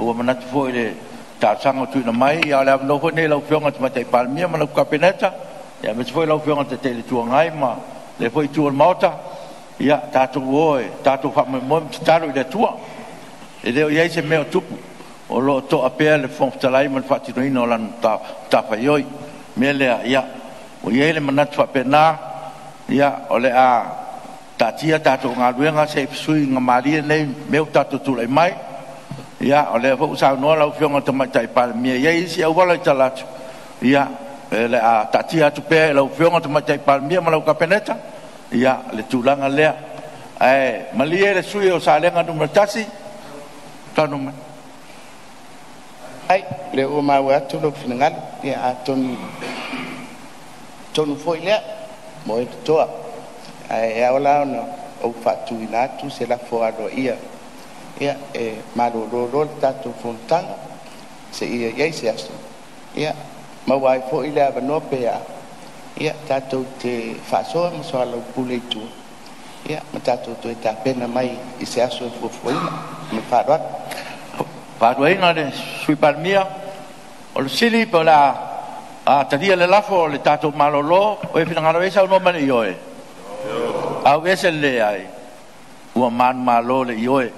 Ua manatu foi i le talosaga ua tuuina mai, a o le avanoa foi lenei i lau Afioga i le Tamaitai Palemia ma lau Kapeneta, aemaise foi lau Afioga i le Taitai o le Itu Agai ma lea foi itu o le Maota. Ia tatou o e tatou faamoemoe ma tatalo i le Atua. E le o i ai se mea o tupu, o lo o to'a pea le Fofoga Fetalai ma le faatinoina o lana matafaioi. O le mea lea, ia ua i ai le manatu faapena, ia o le a taatia tatou galuega se i fesuiga malie nei mea ua tatou tulai mai. Ia o lea foi ua saunoa lau Afioga i le Tamaitai Palemia e i ai isi auala i tala atu, ia o le a taatia atu pea i lau Afioga i le Tamaitai Palemia ma lau Kapeneta le tulaga lea. Ae malie le sui usufono o Salega 1, saunoa mai. Faafetai o lea ua maua atu lou finagalo, ia atonu o le tonu foi lea ua oe le toa. Ae ao la ona ou faatuina atu se lafo aloaia, ia, e malolo loa le tatou fonotaga seia i ai se aso e maua ai foi le avanoa pe a tatou te faasoa ma soalaupule i tua ma tatou toe tapena mai i se aso e fuafuaina. Ma le faaaloalo. Fautuaina le Sui Palemia, o le fesili pe o le a talia le lafo o le tatou malolo. O e finagalo ai saunoa mai i le ioe. Ioe. Auese le leai. Ua manumalo le ioe.